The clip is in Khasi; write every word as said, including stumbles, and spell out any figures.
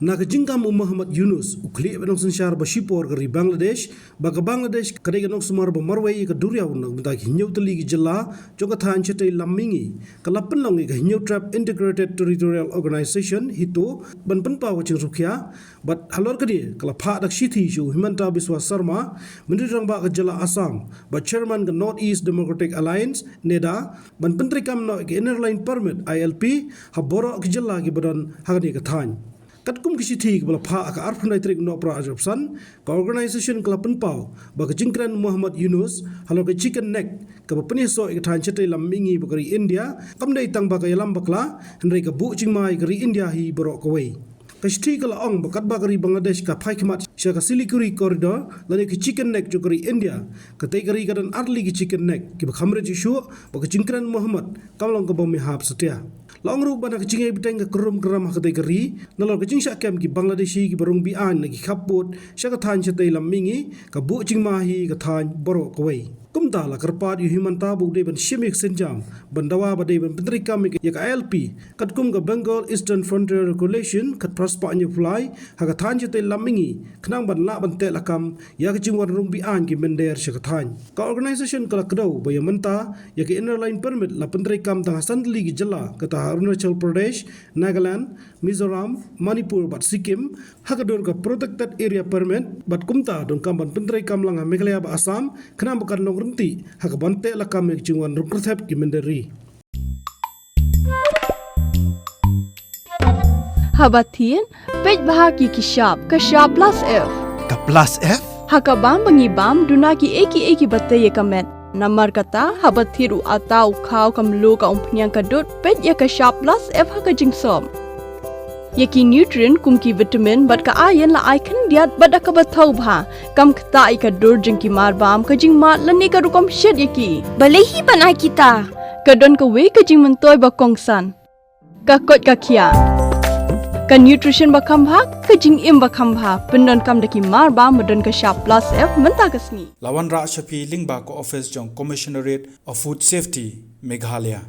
Na ka jingkam u Muhammad Yunus, u khlieh bad nongsynshar ba shipor ka ri Bangladesh, ba ka Bangladesh ka dei ka nongsumar ba marwei ïa ka duriaw na ka bynta ki hynñiew tylli ki jylla jong ka thaiñ shatei lam mihngi, ka la pynlong ïa ka Hynñiewtrep Integrated Territorial Organization, HITO, ban pynpaw ka jingrukhia, bad halor kane ka la phah da ka shithi sha u Himanta Biswa Sarma, Myntri Rangbah ka jylla Assam, bad Chairman ka North East Democratic Alliance, NEDA, ban pyntreikam noh ïa ka Inner Line Permit, I L P, ha baroh ki jylla kiba don ha kane ka thaiñ. Katkum ka shithi kaba la phah ha ka arphew hynriew tarik u Nohprah arphew san, ka organisation ka la pynpaw ba ka jingkren u Muhammad Yunus halor ka chicken neck kaba pynïasoh ïa ka thaiñ shatei lam mihngi bad ka ri India kam dei tang ba ka ïalam bakla, hynrei ka buh jingma ïa ka ri India hi baroh kawei. Ka shithi ka la ong ba katba ka ri Bangladesh ka phai khmat sha ka Siliguri corridor lane ka chicken neck jong ka ri India, katei ka ri ka don ar tylli ki chicken neck kiba kham rit shuh shuh, bad ka jingkren u Muhammad kam long kaba mihap satia. La ong ruh ba na ka jingïaid bteng ka kyrrum kyrram ha katei ka ri nalor ka jingshah kem ki Bangladeshi kiba rung be-aiñ na ki khappud sha ka thaiñ shatei lam mihngi, ka buh jingma hi ïa ka thaiñ baroh kawei. Kumta la kyrpad ïa u Himanta ba u dei ban shim ïa ka sienjam ban dawa ba dei ban pyntreikam ïa ka I L P katkum ka Bengal Eastern Frontier Regulation khatphra spah hynñiewphew lai ha ka thaiñ shatei lam mihngi, khnang ban lah ban teh lakam ïa ka jingwan rung be-aiñ ki mynder sha ka thaiñ. Ka organisation ka la kdew ba ïa mynta ïa ka Inner Line Permit la pyntreikam tang ha san tylli ki jylla, kata ha Arunachal Pradesh, Nagaland, Mizoram, Manipur bad Sikkim ha ka dur ka Protected Area Permit, bad kumta donkam ban pyntreikam lang ha Meghalaya bad Assam, khnang ba kan long ryntih ha kaban teh lakam ïa ka jingwan rung kyrthep ki mynder ri. Haba thied, peit bha ki ki shap, ka shap plus F. Ka plus F? Ha ka bam ba ngi bam, duna ki ei ki ei kiba tei ïa ka met. Namar kata, haba thied u atta, u khaw, ka mluh, ka umphniang, ka dud, peit ïa ka shap plus F ha ka jingsop. Ïa ki nutrient kum ki vitamin bad ka iron la ai khyndiat bad da kaba thaw bha. Kam ktah ïa ka dur jong ki marbam, ka jingmad lane ka rukom shet ïa ki. Balei hi ban ai kita? Ka don kawei ka jingmyntoi ba kongsan. Ka koit ka khiah. Ka nutrition ba kham bha, ka jingim ba kham bha. Pyndonkam da ki marbam ba don ka shap plus F mynta ka sngi. La wanrah sha phi lyngba ka office jong Commissionerate of Food Safety, Meghalaya.